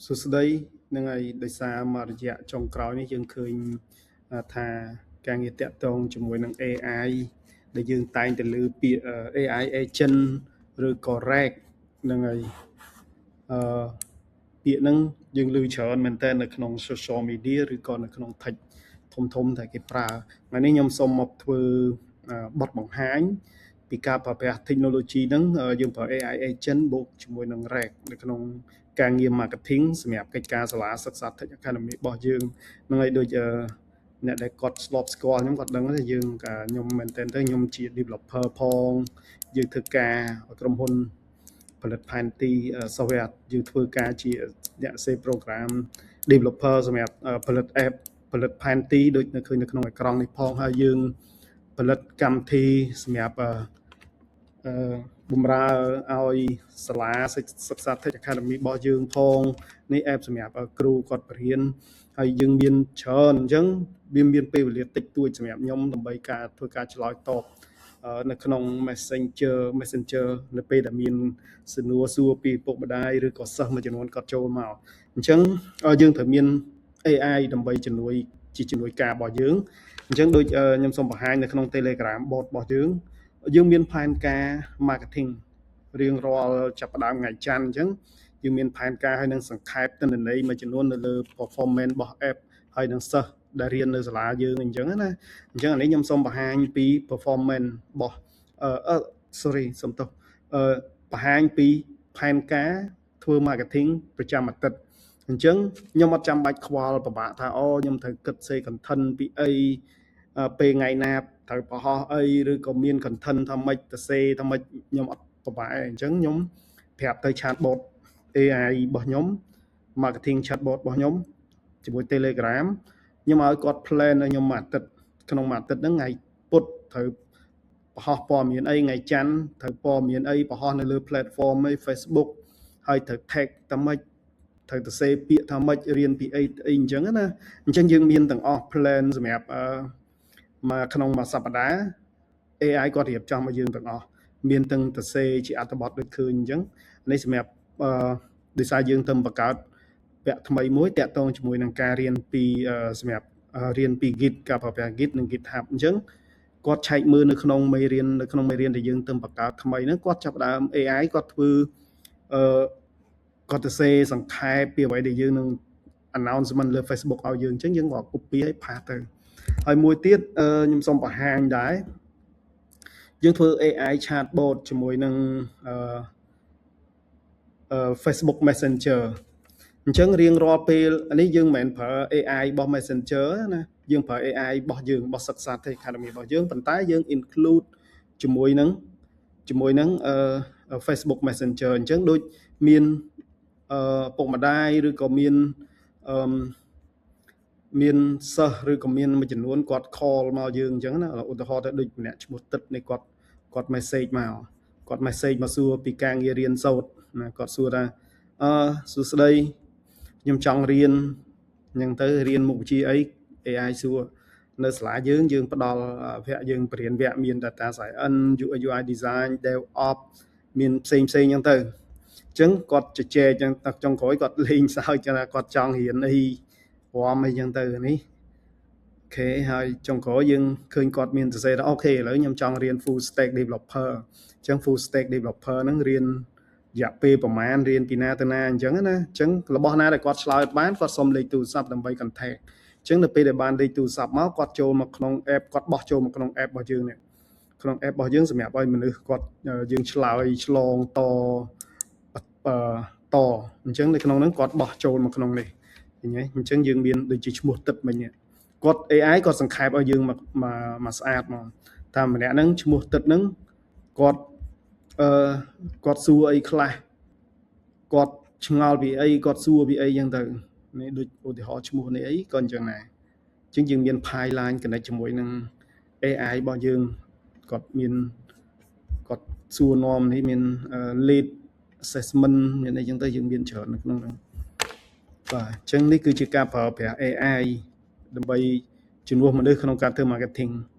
សួស្តីហ្នឹងហើយដោយសារមករយៈចុងក្រោយនេះយើងឃើញថាការងារតាក់ទងជាមួយនឹង AI ដែលយើងតែងតែឮពាក្យ AI agent ឬក៏ RAG ហ្នឹងហើយអឺពាក្យហ្នឹងយើងឮច្រើនមែនតើនៅក្នុង social media ឬក៏នៅក្នុង tech ធំធំដែលគេប្រើថ្ងៃនេះខ្ញុំសូមមកធ្វើបទបង្ហាញពីការប្រើប្រាស់ technology ហ្នឹងយើងប្រើ AI agent បូកជាមួយនឹង RAG នៅក្នុងការងារ marketing សម្រាប់កិច្ចការសាលាសិក្សា Tech Academy របស់យើងហ្នឹងហើយដូចអ្នកដែលគាត់ស្លាប់ស្គាល់ខ្ញុំគាត់ដឹងថាយើងខ្ញុំមែនតើទៅខ្ញុំជា developer ផងយើងធ្វើការក្រុមហ៊ុនផលិតផែនទី software យើងធ្វើការជាអ្នកសេ program developer សម្រាប់ផលិត app ផលិតផែនទីដូចនៅឃើញនៅក្នុងអេក្រង់នេះផងហើយយើងផលិតកម្មវិធីសម្រាប់អឺបំរើឲ្យសាលាសិក្សា Tech Academy របស់យើងផងនេះ app សម្រាប់គ្រូគាត់បរៀនហើយយើងមានច្រើនអញ្ចឹងវាមានពេលវេលាតិចតួចសម្រាប់ខ្ញុំដើម្បីការធ្វើការឆ្លើយតបនៅក្នុង Messenger នៅពេលដែលមានសំណួរសួរពីឪពុកម្ដាយឬក៏សិស្សមួយចំនួនគាត់ចូលមកអញ្ចឹងយើងត្រូវមាន AI ដើម្បីជំនួយជាជំនួយការរបស់យើងអញ្ចឹងដូចខ្ញុំសូមបង្ហាញនៅក្នុង Telegram bot របស់យើងយើងមានផែនការ marketing រៀងរាល់ចាប់ផ្ដើមថ្ងៃច័ន្ទអញ្ចឹងយើងមានផែនការហើយនឹងសង្ខេបទិន្នន័យមួយចំនួននៅលើ performance របស់ app ហើយនឹងសិស្សដែលរៀននៅសាលាយើងអញ្ចឹងណាអញ្ចឹងអានេះខ្ញុំសូមបង្ហាញពី performance របស់អឺ sorry សុំទោសអឺបង្ហាញពីផែនការធ្វើ marketing ប្រចាំអាទិត្យអញ្ចឹងខ្ញុំអត់ចាំបាច់ខ្វល់ពិបាកថាអូខ្ញុំត្រូវគិតសេ content ពីអីពេលថ្ងៃណាត្រូវបង្ហោះអីឬក៏មាន content ថាម៉េចទៅសេថាម៉េចខ្ញុំអត់ពិបាកអញ្ចឹងខ្ញុំប្រាប់ទៅ chatbot AI របស់ខ្ញុំ marketing chatbot របស់ខ្ញុំជាមួយ Telegram ខ្ញុំឲ្យគាត់ plan ឲ្យខ្ញុំមួយអាទិត្យក្នុងមួយអាទិត្យហ្នឹងថ្ងៃពុធត្រូវបង្ហោះព័ត៌មានអីថ្ងៃច័ន្ទត្រូវព័ត៌មានអីបង្ហោះនៅលើ platform អី Facebook ហើយត្រូវ tag តាមម៉េចត្រូវទៅសេពាក្យថាម៉េចរៀនពីអីអីអញ្ចឹងណាអញ្ចឹងយើងមានទាំងអស់ plan សម្រាប់អឺមកក្នុងមួយសប្តាហ៍ AI គាត់រៀបចំឲ្យយើងទាំងអស់មានទាំងទៅសេជាអត្ថបទដូចឃើញអញ្ចឹងនេះសម្រាប់អឺដោយសារយើងទៅបង្កើតវគ្គថ្មីមួយតាក់ទងជាមួយនឹងការរៀនពីសម្រាប់រៀនពី Git ការប្រើប្រាស់ Git និង GitHub អញ្ចឹងគាត់ឆែកមើលនៅក្នុងមេរៀននៅក្នុងមេរៀនដែលយើងទៅបង្កើតថ្មីហ្នឹងគាត់ចាប់ដើម AI គាត់ធ្វើអឺគាត់ទៅសេសង្ខេបពីអ្វីដែលយើងនឹង announcement លើ Facebook ឲ្យយើងអញ្ចឹងយើងក៏ copy ឲ្យ paste ទៅហើយមួយទៀតខ្ញុំសូមបង្ហាញដែរយើងធ្វើ AI chatbot ជាមួយនឹងអឺ Facebook Messenger អញ្ចឹងរៀងរាល់ពេលនេះយើងមិនមែនប្រើ AI របស់ Messenger ណាយើងប្រើ AI របស់យើងរបស់សិក្សា Tech Academy របស់យើងប៉ុន្តែយើង include ជាមួយនឹង Facebook Messenger អញ្ចឹងដូចមានអឺពុកម្ដាយឬក៏មានអឺមានសិស្សឬក៏មានមួយចំនួនគាត់ call មកយើងអញ្ចឹងណាឧទាហរណ៍ទៅដូចម្នាក់ឈ្មោះទឹកនេះគាត់គាត់ message មកគាត់ message មកសួរពីការងាររៀនសូត្រណាគាត់សួរថាអឺសួស្តីខ្ញុំចង់រៀនអញ្ចឹងទៅរៀនមុខវិជ្ជាអី AI សួរនៅសាលាយើងយើងផ្ដល់វគ្គយើងបរៀនវគ្គមាន data science UI UI design DevOps មានផ្សេងផ្សេងអញ្ចឹងទៅអញ្ចឹងគាត់ជជែកអញ្ចឹងចុងក្រោយគាត់លេងសើចថាគាត់ចង់រៀនអីរំអីចឹងទៅនេះ OK ហើយចុងក្រោយយើងឃើញគាត់មានសរសេរថា OK ឥឡូវខ្ញុំចង់រៀន full stack developer អញ្ចឹង full stack developer ហ្នឹងរៀន រយៈពេលប្រហែលរៀនពីណាទៅណាអញ្ចឹងណាអញ្ចឹងរបស់ណាដែលគាត់ឆ្លើយបានគាត់សុំលេខទូរស័ព្ទដើម្បី contact អញ្ចឹងនៅពេលដែលបានលេខទូរស័ព្ទមកគាត់ចូលមកក្នុង app គាត់បោះចូលមកក្នុង app របស់យើងនេះក្នុង app របស់យើងសម្រាប់ឲ្យមនុស្សគាត់យើងឆ្លើយឆ្លងតតអញ្ចឹងនៅក្នុងហ្នឹងគាត់បោះចូលមកក្នុងនេះឃើញទេអញ្ចឹងយើងមានដូចជាឈ្មោះទឹកមិញនេះគាត់ AI គាត់សង្ខេបឲ្យយើងមកមកស្អាតមកតាមម្នាក់ហ្នឹងឈ្មោះទឹកហ្នឹងគាត់អឺគាត់សួរអីខ្លះគាត់ឆ្ងល់ពីអីគាត់សួរពីអីចឹងទៅនេះដូចឧទាហរណ៍ឈ្មោះនេះអីក៏អញ្ចឹងដែរអញ្ចឹងយើងមាន pipeline connect ជាមួយនឹង AI របស់យើងគាត់មានគាត់សួរនាំនេះមាន lead assessment មានអីចឹងទៅយើងមានច្រើននៅក្នុងហ្នឹងបាទអញ្ចឹងនេះគឺជាការប្រើប្រាស់ AI ដើម្បីជំនួសមនុស្សក្នុងការធ្វើ marketing។